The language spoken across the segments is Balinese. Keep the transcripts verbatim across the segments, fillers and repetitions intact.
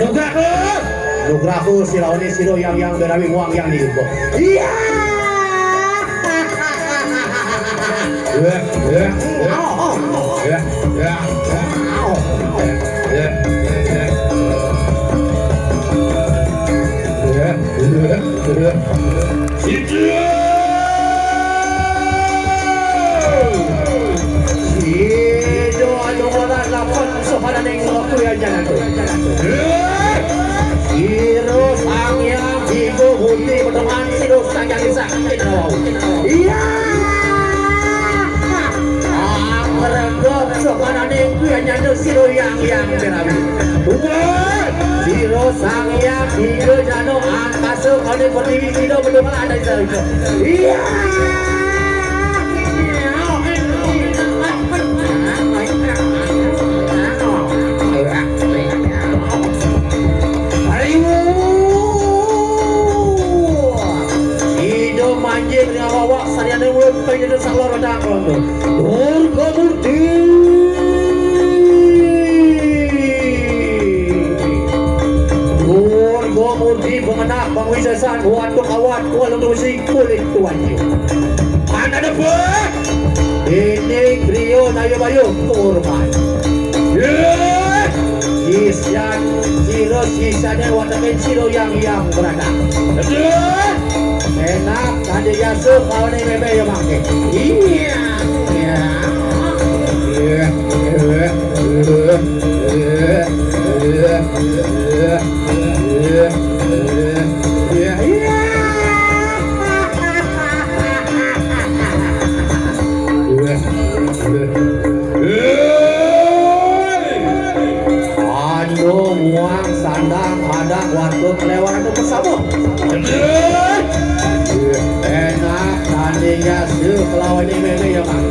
Nugraha. Nugraha sira uni sira yang yang darawi wang yang di. Iya. Sida anu ngolahna lapan sabaraning waktu ya jangan tu. Sira Sang Hyang Tiga Buti Pedoman Sira Sang Hyang Sakti Nawau. Iya. Angregep sabaraning kuya nyanda Sira Hyang Hyang Berawi. Wah. Sira Sang Hyang Tiga Jana Angkasa Kane Pertiwi Sira Bedungan ada Sira. Iya. Ayo. Sida manjing ring awak sariane wong kaya dene salor dang kono. Durga Murti. Durga Murti pengenak bang wisesan, watuk awat, kuala tusi, kulit tuan. Anak depan. Ini trio Nayo Bayu, kurban. Sisian sira, sisiane watekin sira yang, yang berada. Enak, tadi yasa kawane meme ya mangke. Iya. Iya. Iya. Iya. Iya. Iya. Iya. Iya. Aduh, muang sandang adak waktu kelewatan bersama. Enak tandingnya si kelawan ini meme ya, Bang.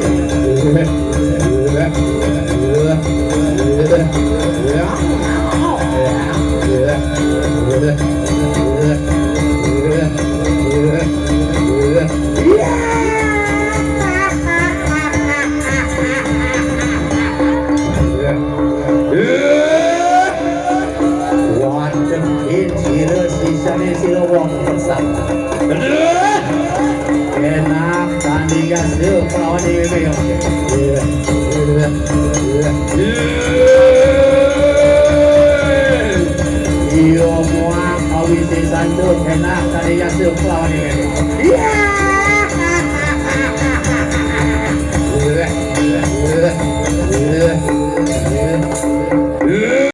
Wadehin sira sisane sira wong bersama. Enak tandingan sira kelawan dhewe ya. Iya, muak awise santuk enak tandingan sira kelawan dhewe. Iya.